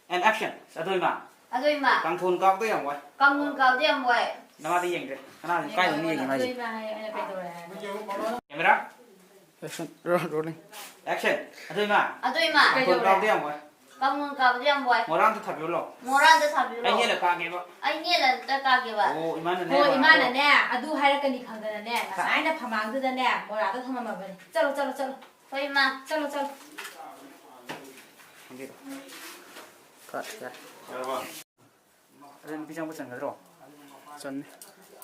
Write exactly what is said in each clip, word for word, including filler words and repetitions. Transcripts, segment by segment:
And action. ꯑꯗꯣ ꯏꯃꯥ, ꯑꯗꯣ ꯏꯃꯥ, ꯀꯥꯡꯊꯣꯟ ꯀꯥꯕꯗꯣ ꯌꯥꯝ ꯋꯥꯏ꯫ ꯀꯥꯡꯊꯣꯟ ꯀꯥꯕꯗꯣ ꯌꯥꯝ ꯋꯥꯏ꯫ ꯅꯃꯥꯗꯤ ꯌꯦꯡꯗ꯭ꯔꯦ꯫ ꯀꯅꯥꯗ ꯀꯥꯏꯗꯅꯣ ꯌꯦꯡꯉꯤꯅꯣ ꯑꯗꯣ ꯍꯥꯏꯁꯦ? ꯏꯃꯥ ꯍꯥꯏ, ꯑꯩꯅ ꯀꯩꯗꯧꯔꯦ ꯍꯥꯏꯅꯣ? Camera. Action. Ro-, rolling. Action. ꯑꯗꯣ ꯏꯃꯥ, ꯑꯗꯣ ꯏꯃꯥ, ꯀꯥꯡꯊꯣꯟ ꯀꯥꯕꯗꯣ ꯌꯥꯝ ꯋꯥꯏ꯫ ꯀꯥꯡꯊꯣꯟ ꯀꯥꯕꯗꯣ ꯌꯥꯝ ꯋꯥꯏ꯫ ꯃꯣꯔꯥ ꯑꯝꯇ ꯊꯥꯕꯤꯔꯨ ꯂꯥꯎ꯫ ꯃꯣꯔꯥ ꯑꯝꯇ ꯊꯥꯕꯤꯔꯨ ꯑꯩ ꯂꯥꯎ꯫ ꯅꯦꯠꯂ ꯀꯥꯒꯦꯕ꯫ ꯑꯩ ꯅꯦꯠꯂ ꯑꯝꯇ ꯀꯥꯒꯦꯕ꯫ ꯑꯣ, ꯏꯃꯥꯅꯅꯦ, ꯍꯣꯏ, ꯃꯣꯔꯥꯗꯣ ꯏꯃꯥꯅꯅꯦ, ꯑꯗꯨ ꯍꯥꯏꯔꯛꯀꯅꯤ ꯈꯪꯗꯅꯅꯦ, ꯉꯁꯥꯏꯅ ꯐꯃꯥꯡꯗꯨꯗꯅꯦ, ꯃꯣꯔꯥꯗꯣ ꯊꯝꯃꯝꯃꯕꯅꯤ꯫ ꯆꯠꯂꯣ, ꯆꯠꯂꯣ, ꯆꯠꯂꯣ꯫ ꯍꯣꯏ, ꯏꯃꯥ꯫ ꯆꯠꯂꯣ, ꯆꯠꯂꯣ꯫ ꯊꯝꯕꯤꯔꯣ꯫ Cut, cut꯫ ꯌꯥꯔꯕ? ꯑꯗꯨ ꯅꯨꯄꯤ ꯆꯪꯕ ꯆꯟꯒꯗ꯭ꯔꯣ? ꯆꯟꯅꯤ꯫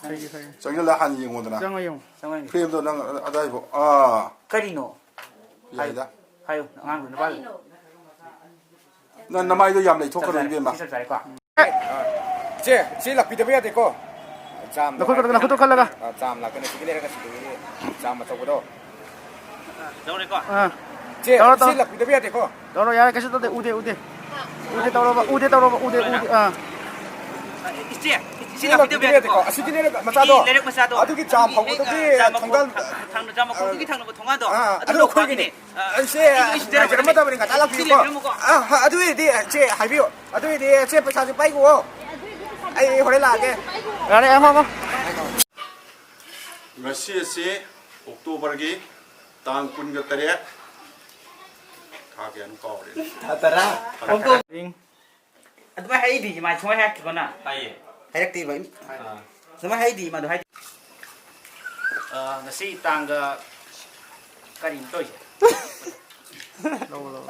ꯐꯩꯌꯦ, ꯐꯩꯌꯦ꯫ ꯆꯪꯁꯤꯜꯂ ꯍꯥꯟꯅ ꯌꯦꯡꯉꯣꯗꯅ꯫ ꯆꯪꯉꯣ, ꯌꯦꯡꯉꯣ꯫ ꯆꯪꯉꯣ, ꯌꯦꯡꯉꯣ꯫ Frame-ꯗꯣ ꯅꯪ ꯑꯗꯥꯏꯕꯣ꯫ ꯑꯥ꯫ ꯀꯔꯤꯅꯣ? ꯌꯥꯏꯗ꯫ ꯍꯥꯏꯌꯨ, ꯑꯉꯥꯡꯗꯨ ꯅꯨꯄꯥꯗꯨ꯫ ꯅꯪ ꯅꯃꯥꯏꯗꯣ ꯌꯥꯝ ꯂꯩꯊꯣꯛꯀꯅꯨ, ꯆꯞ ꯆꯥꯔꯦ, ꯏꯕꯦꯝꯃ꯫ ꯁꯤ ꯆꯞ ꯆꯥꯔꯦꯀꯣ꯫ ꯏꯆꯦ, ꯏꯆꯦ ꯂꯥꯛꯄꯤꯗꯕ ꯌꯥꯗꯦꯀꯣ꯫ ꯆꯥꯝ ꯅꯈꯨꯠ ꯈꯜꯂꯒ, ꯅꯈꯨꯠꯇꯣ ꯈꯜꯂꯒ꯫ ꯑ, ꯆꯥꯝ ꯂꯥꯛꯀꯅꯤ, ꯁꯤꯒꯤ ꯂꯩꯔꯒ ꯁꯤꯗꯒꯤ ꯆꯥꯝ ꯑꯆꯧꯕꯗꯣ꯫ ꯂꯧꯔꯦꯀꯣ? ꯑꯥ꯫ ꯏꯆꯦ, ꯇꯧꯔꯣ, ꯏꯆꯦ ꯇꯧꯔꯣ꯫ ꯂꯥꯛꯄꯤꯗꯕ ꯌꯥꯗꯦꯀꯣ꯫ ꯇꯧꯔꯣ, ꯌꯥꯔꯦ, ꯀꯩꯁꯨ ꯇꯧꯗꯦ, ꯎꯗꯦ, ꯎꯗꯦ꯫ ꯎꯗꯦ ꯇꯧꯔꯣꯕ, ꯎꯗꯦ ꯇꯧꯔꯣꯕ, ꯎꯗꯦ, ꯎꯗꯦ, ꯑꯥ꯫ ꯏꯆꯦ, ꯏꯆꯦ ꯏꯆꯦ ꯂꯥꯛꯄꯤꯗꯕ ꯂꯥꯛꯄꯤꯗꯕ ꯌꯥꯗꯦꯀꯣ꯫ ꯌꯥꯗꯦꯀꯣ꯫ ꯑꯁꯤꯒꯤ ꯂꯩꯔꯛ ꯃꯆꯥꯗꯣ꯫ ꯑꯁꯤꯒꯤ ꯂꯩꯔꯛ ꯃꯆꯥꯗꯣ꯫ ꯑꯗꯨꯒꯤ ꯆꯥꯝ ꯑꯗꯨꯒꯤ ꯍꯦꯛ, ꯍꯧꯕꯗꯨꯒꯤ ꯑ, ꯆꯥꯝ ꯊꯣꯡꯒꯥꯜ ꯃꯈꯣꯡ-, ꯊꯥꯡ-, ꯆꯥꯝ ꯃꯈꯣꯡꯗꯨꯒꯤ ꯊꯪꯅꯕ ꯊꯣꯡꯒꯥꯟꯗꯣ꯫ ꯑꯥ, ꯑꯗꯨ ꯑꯗꯨ ꯑꯩꯈꯣꯏꯒꯤꯅꯦ꯫ ꯑꯣꯏꯄꯥꯒꯤꯅꯦ꯫ ꯑ, ꯏꯆꯦ, ꯑꯩ ꯏꯆꯦ ꯉꯥꯏꯖꯔꯝꯃꯗꯕꯅꯤ, ꯉꯥꯏꯇ ꯂꯥꯛꯄꯤꯌꯨꯀꯣ꯫ ꯏꯆꯦ ꯂꯩꯕꯤꯔꯝꯃꯨꯀꯣ꯫ ꯑꯥ, ꯍꯥ, ꯑꯗꯨꯏꯗꯤ ꯏꯆꯦ ꯍꯥꯏꯕꯤꯌꯨ꯫ ꯑꯗꯨꯏꯗꯤ ꯏꯆꯦ ꯄꯩꯁꯥꯁꯨ ꯄꯥꯏꯈꯣ꯫ ꯑꯩ ꯍꯣꯔꯦꯟ ꯂꯥꯛꯑꯒꯦ꯫ ꯌꯥꯔꯦ, ꯌꯥꯝ ꯐꯕ꯫ ꯉꯁꯤ ꯑꯁꯤ October-ꯒꯤ ꯇꯥꯡ ꯀꯨꯟꯒ ꯇꯔꯦꯠ, ꯊꯥ ꯀꯌꯥꯅꯣ ꯀꯥꯎꯔꯦ꯫ ꯊꯥ ꯇꯔꯥ꯫ ꯊꯥ ꯇꯔꯥ꯫ ꯑꯗꯨꯃꯥꯏꯅ ꯍꯥꯏꯗꯤ ꯏꯃꯥ ꯁꯨꯃꯥꯏꯅ ꯍꯥꯏꯔꯛꯇꯦꯀꯣ ꯅꯪ? ꯍꯥꯏꯌꯦ꯫ ꯍꯥꯏꯔꯛꯇꯦꯕ ꯏꯃꯥ꯫ ꯑꯥ꯫ ꯑꯗꯨꯃꯥꯏꯅ ꯍꯥꯏꯗꯤ ꯏꯃꯥꯗꯣ ꯍꯥꯏꯗꯤ꯫ ꯑꯥ, ꯉꯁꯤ ꯇꯥꯡꯒ ꯀꯔꯤꯅꯣ ꯇꯧꯔꯤꯁꯦ? ꯂꯧ, ꯂꯧ꯫